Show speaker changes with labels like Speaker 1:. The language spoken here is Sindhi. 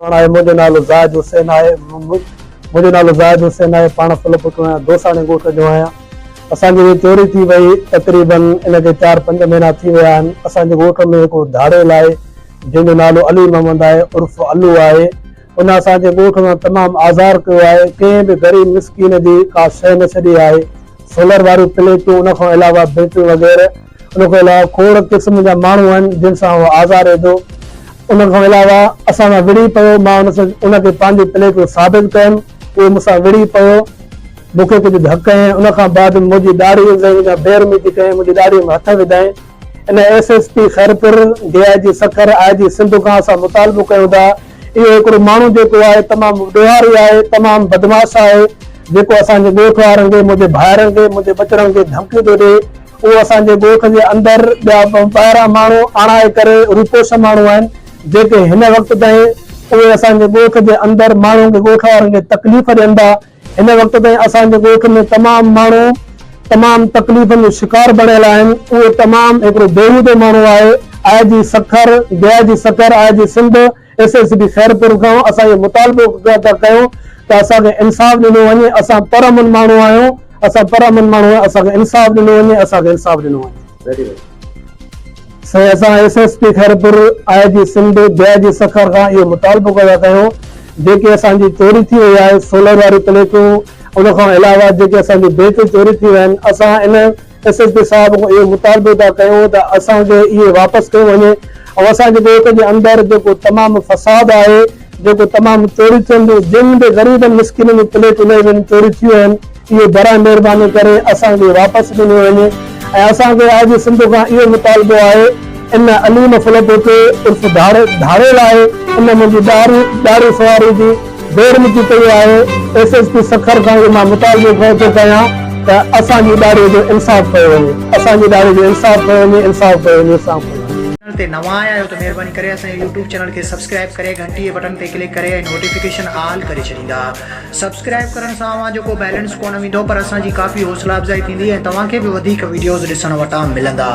Speaker 1: پاڻ آهي منهنجو نالو زاهد حسين آهي منهنجو نالو زاهد حسين آهي پاڻ ڦل پٽو آهيان دوساڻي ڳوٺ جو آهيان اسان جي چوري ٿي وئي تقريبن ان کي چار پنج مهينا ٿي ويا آهن اسان جي ڳوٺ ۾ هڪڙو ڌاڙيل آهي جنهن جو نالو علي محمد آهي عرف علو آهي ان اسان جي ڳوٺ مان تمام آزار ڪيو آهي ڪنهن به غريب مسڪين جي ڪا شيء نه ڇڏي آهي سولر واريون پليٽون ان کان علاوه بيٽريون وغيره ان کان علاوه کوڙ قسم جا ماڻهو آهن جن سان هو آزاري ٿو. ان کان علاوه اسان سان وڙهي پيو، مان ان سان ان کي پنهنجي پليٽون ثابت ڪيم، اهو مون سان وڙهي پيو، مون کي ڪجهه ڌڪ هنيائين، ان کان بعد منهنجي ڏاڙهي اگهائين يا بي حرمتي ڪيائين، منهنجي ڏاڙهي ۾ هٿ وڌائين. ان S S P Khairpur, D I G Sukkur, I G Sindh کان اسان مطالبو ڪيون ٿا، اهو هڪڙو ماڻهو جيڪو آهي تمام ڏوهاري آهي، تمام بدمعاش آهي، جيڪو اسان جي ڳوٺ وارن کي، منهنجي ڀائرن کي، منهنجي ٻچڙن کي ڌمڪيون ٿو ڏئي. اهو اسان جي ڳوٺ جي اندر ٻيا ٻاهران ماڻهو آڻائي ڪري روپوش ماڻهو آهن جيڪي هن وقت تائين اهي اسان جي ڳوٺ جي اندر ماڻهن کي ڳوٺ وارن کي تڪليف ڏين ٿا هن وقت تائين اسان جي ڳوٺ ۾ تمام ماڻهو تمام تڪليفن جو شڪار بڻيل آهن اهو تمام هڪڙو بيهودو ماڻهو آهي I G Sukkur D I G Sukkur I G Sindh S S P Khairpur کان اسان اهو مطالبو ٿا ڪيون ته اسان کي انصاف ڏنو وڃي اسان پر امن ماڻهو آهيون اسان پر امن ماڻهو آهيون اسان کي انصاف ڏنو وڃي اسان کي انصاف ڏنو وڃي. سائين اسان S S P Khairpur I G Sindh D I G Sukkur کان اهو مطالبو ٿا ڪيون جيڪي اسان جي چوري ٿي وئي آهي سولر واريون پليٽون ان کان علاوه جيڪي اسان جون بيٽريون چوري ٿي ويا آهن اسان ان ايس ايس پي صاحب کان اهو مطالبو ٿا ڪيون ته اسان کي اهي واپس ڪيو وڃي ۽ اسان جي ڳوٺ جي اندر جيڪو تمام فساد آهي جيڪو تمام چوري ٿين ٿيون جن به غريبن مسڪينن جون پليٽون لهي وڃن چوري ٿيون آهن اهي براء مهرباني ڪري اسان کي واپس ڏنيون وڃي ۽ اسان کي آء جي سنڌ کان اهو مطالبو آهي ان عليم ڦلپوٽي عرف ڌاڙيل آهي ان منهنجي ڏاڙهي سواري جي دير مچي پئي آهي، ايس ايس پي سکر کان اهو مان مطالبو ٿو ڪيان ته اسان جي ڏاڙهي جو انصاف ڪيو وڃي، اسان جي ڏاڙهي جو انصاف ڪيو وڃي، انصاف ڪيو وڃي، انصاف ڪيو وڃي.
Speaker 2: چينل تي نوان آيا آهيو ته مهرباني ڪري اسان جي يوٽيوب چينل کي سبسڪرائب ڪري گهنٽي جي بٽڻ تي ڪلڪ ڪري ۽ نوٽيفڪيشن آل ڪري ڇڏيندا. سبسڪرائب ڪرڻ سان اوهان جو ڪو بيلنس ڪونه ويندو پر اسان جي ڪافي حوصلا افزائي ٿيندي ۽ توهان کي به وڌيڪ وڊيوز ڏسڻ وٽان ملندا.